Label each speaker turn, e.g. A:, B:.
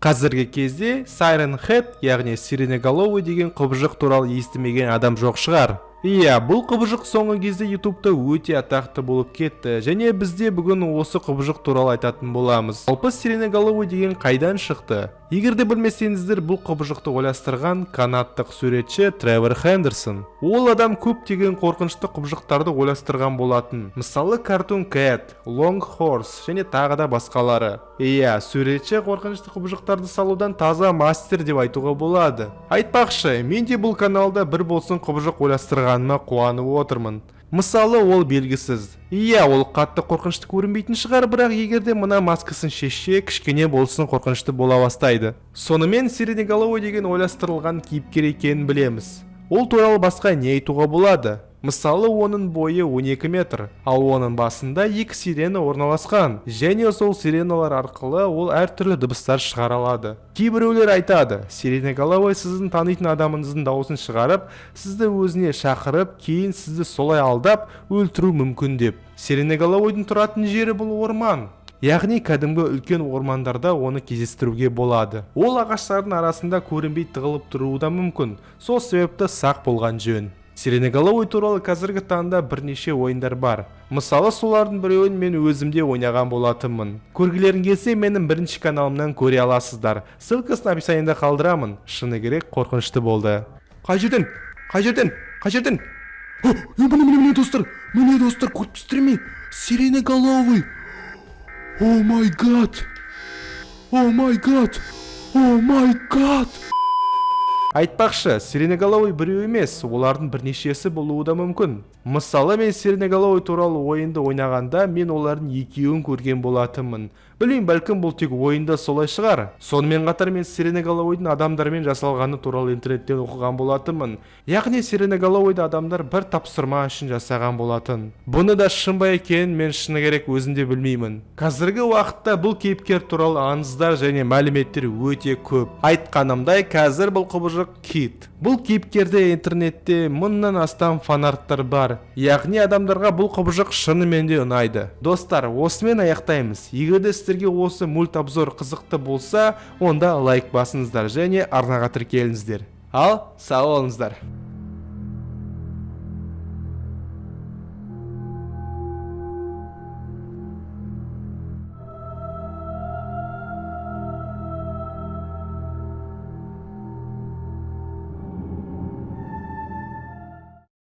A: Қазіргі кезде Siren Head, яғни Сиреноголовый деген құбыжық туралы естімеген адам жоқ шығар. Иә, бұл құбыжық соңғы кезде Ютубта өте атақты болып кетті және бізде бүгін осы құбыжық туралы айтатын боламыз. Жалпы, Сиреноголовый деген қайдан шықты? Егер де білмесеңіздер, бұл құбыжықты ойластырған канадтық суретші Тревор Хендерсон. Ол адам көптеген қорқынышты құбыжықтарды ойластырған болатын. Мысалы, Cartoon Cat, Long Horse және тағы да басқалары. Иә, суретші қорқынышты құбыжықтарды салудан таза мастер деп айтуға болады. Айтпақшы, мен де бұл каналда бір болсын құбыжық ойластырғаныма қуанып отырмын. Мысалы, ол белгісіз. Иә, ол қатты қорқынышты көрінбейтін шығар, бірақ егер де мына маскасын шешсе, кішкене болсын қорқынышты бола бастайды. Сонымен, Сиреноголовый деген ойластырылған кейіпкер екенін білеміз. Ол туралы басқа не айтуға болады? Мысалы, оның бойы 12 метр, ал оның басында екі сирена орналасқан. Және сол сиреналар арқылы ол әртүрлі дыбыстар шығара алады. Кейбіреулер айтады, Сиреноголовый сіздің танитын адамыңыздың дауысын шығарып, сізді өзіне шақырып, кейін сізді солай алдап, өлтіру мүмкін деп. Сиреноголовойдың тұратын жері бұл орман. Яғни кәдімгі үлкен ормандарда оны кездестіруге болады. Ол ағаштардың арасында көрінбей тығылып тұруы да мүмкін. Сол себепті сақ болған жөн. Сиреноголовый туралы қазіргі таңда бірнеше ойындар бар. Мысалы, солардың біреуін мен өзімде ойнаған болатынмын. Көргілерің келсе, менің бірінші каналымнан көре аласыздар. Ссылкасын описаниеда қалдырамын. Шыны керек, қорқынышты болды.
B: Қай жерден? Қай жерден? Қай жерден? О, міне, міне, міне, достар, міне, достар, көріп тұрсыздар ме? Сиреноголовый! Oh my God! Oh my God! Oh my God!
A: Айтпақшы, Сиреноголовый біреу емес, олардың бірнешесі болуы да мүмкін. Мысалы, мен Сиреноголовый туралы ойынды ойнағанда, мен олардың екеуін көрген болатынмын. Білмеймін, бәлкім, бұл тек ойында солай шығар. Сонымен қатар мен Сиреноголовыйдың адамдармен жасалғаны туралы интернеттен оқыған болатынмын. Яғни Сиреноголовыйды адамдар бір тапсырма үшін жасаған болатын. Бұны да шын ба екенін мен, шыны керек, өзім де білмеймін. Қазіргі уақытта бұл кейіпкер туралы аңыздар және мәліметтер өте көп. Айтқанымдай, қазір бұл құбыжық хит. Бұл кейіпкерде интернетте мыңнан астам фанарттар бар. Яғни адамдарға бұл құбыжық шынымен де ұнайды. Достар, осымен аяқтаймыз. Егер де сіздерге осы мульт обзор қызықты болса, онда лайк басыңыздар және арнаға тіркеліңіздер. Ал, сау болыңыздар.